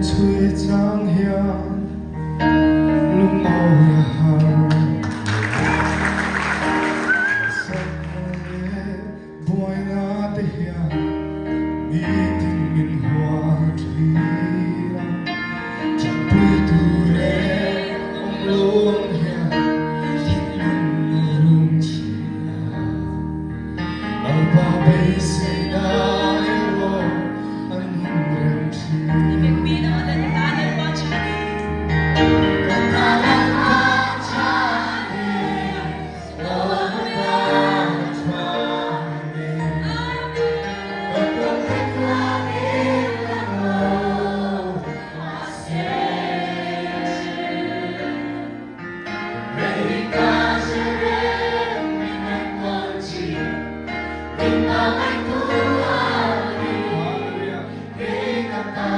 chhui chang hian lungawi a har. Sakna leh buaina te hian nitin min hual thin a, tanpui tur reng awm lo ang hian thinlung a rum thin a. Lalpa beiseina erawh a nung reng thin. Ka ta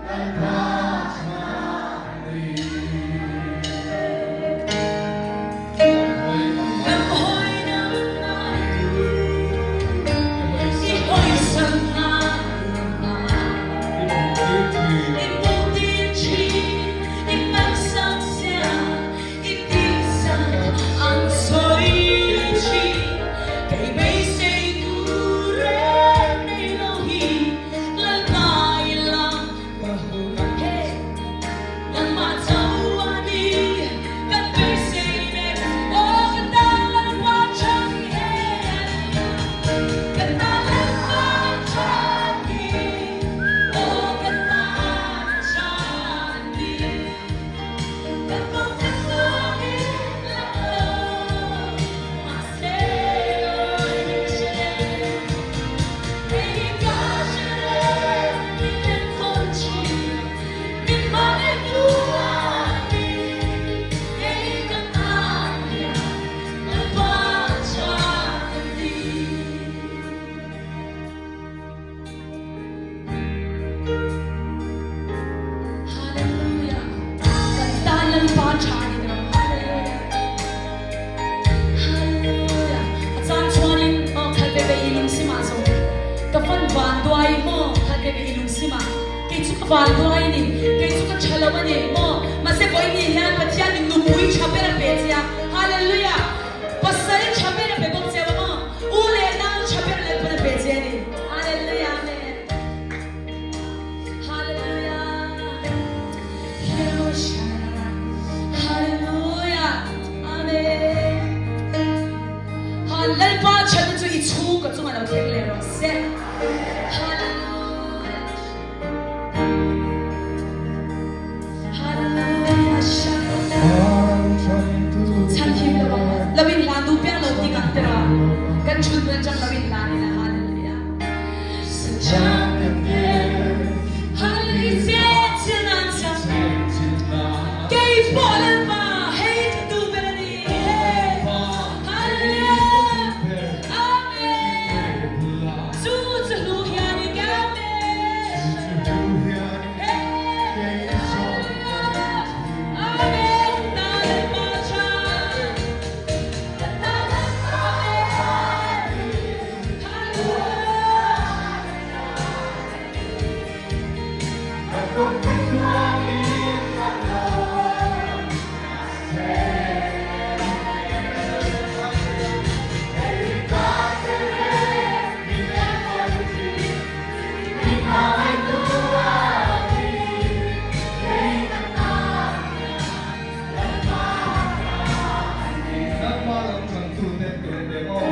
Lalpa chhani, aw ka ta chhani. Ka kawng tluangin ka lo mahse. Hallelujah Kan tan Lalpa tha ni rawh Hallelujah Hallelujah A caan chuanin aw khat veve i lungsim ah zong ka fan van duai maw khat veve i lungsim ah kei cu ka van duai ni kei cu ka tha lo ani maw mahse voi ni hian Pathian nih nupui tha ber a pe che a Hallelujah Pasal tha ber a pe bawk che maw u le nau tha ber Lalpan a pe che ani Hallelujah Amen Lalpa chhan chu i chhung ka chungah lo thleng leh rawh se. Hallelujah. Hallelujah. Chan him lo lo in hlan du piang lo ti kan tera kan chun men chang lo in lan ina hallelujah. Nangmah lam changtute tun ve maw?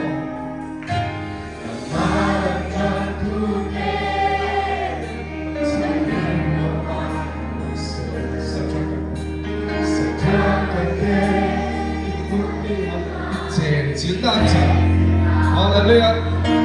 Hallelujah.